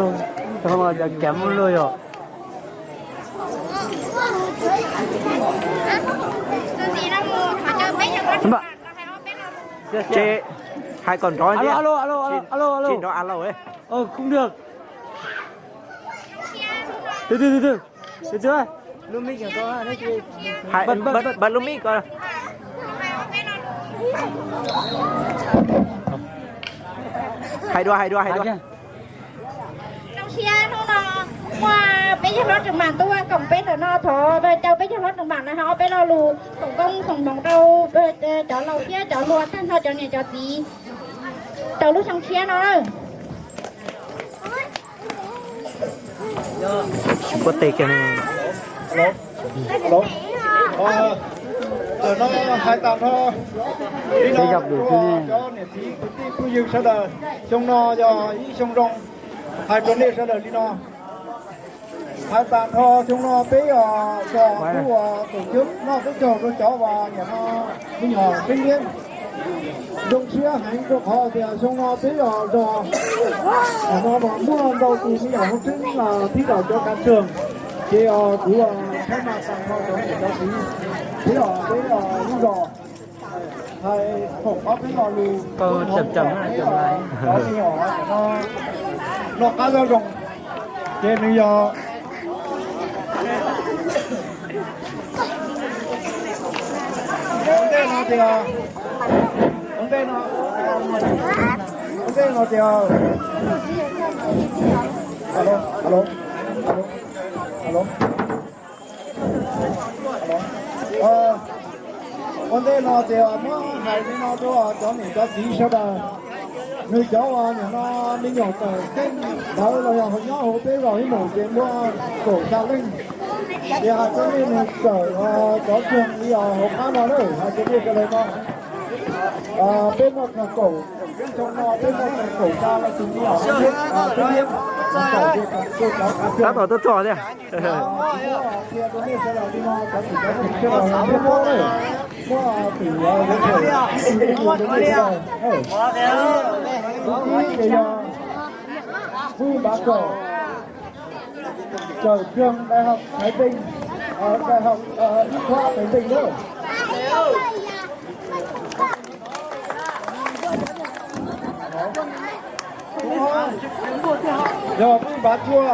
Cov kev muaj lus yog. Ces hais kom nrov thiab. Alo, alo, alo, alo, alo. Tsis nrov alo. Ơ, không được. Từ từ, từ từ. Từ từ. Hais, bật, bật, bật, bật lub mic coi. Hais dua, hais dua, hais dua. Zoo siab hnub no muaj peb yawg hlob Tseem Mam tuaj koom peb ntawm no, thov caw peb yawg hlob Tseem Mam no ho peb lo lus koom koob koom hmoov rau cov laus thiab cov hluas, tag nrho cov niam cov txiv rau lub xyoo tshiab no. Tsis puab tes kiag. Tam no hais tag nrho li no rau cov niam txiv kwv tij phooj ywg sawv daws, xyoo no yog ib xyoo zoo. Hais rau nej sawv daws li no, hais tag nrho xyoo no peb zos kuj ua tus cwb noj peb caug rau cov uas nim no me nyuam peb liab. Zoo siab heev rau qhov tias xyoo no peb zos nim no mas muaj ntau tus me nyuam hauv tseeb los thib daim cov kav tswm, ces kuv thaij mas tag nrho cov niam cov txiv, peb zos, peb lub zos hais foom ob peb lo lus, cov me nyuam no noj qab zaj zoo, ces nws yog ua ntej no tias, ua ntej no, ua ntej no tias, alo, alo, alo, alo. Ua ntej no ces muab hais li no rau cov niam cov txiv sawv daws, nws cov uas nim no me nyuam tawm xeej ntawd los yog nyob hauv peb zos ib mus ces muaj kaum xya leej. Ces hais rau nej nws txawm cov tseeg li hauv qab no lawm, hais rau nej sawv daws no. Peb muaj txog kaum, xyoo no peb muaj txog kaum xya leej tus me nyuam, peb liab, tab tom tuaj txog thiab. Qhia rau nej sawv daws li no, cov txiv cov tseeg sawv daws nej paub lawm, muab txim yuav rau nej sawv daws. Tus ib ces yog Vwj Npav Kaum, txawm tseeg Đại học Thái Bình, Đại học Ib Thoa Thái Bình lawm. Yog Vwj Npav Tsua,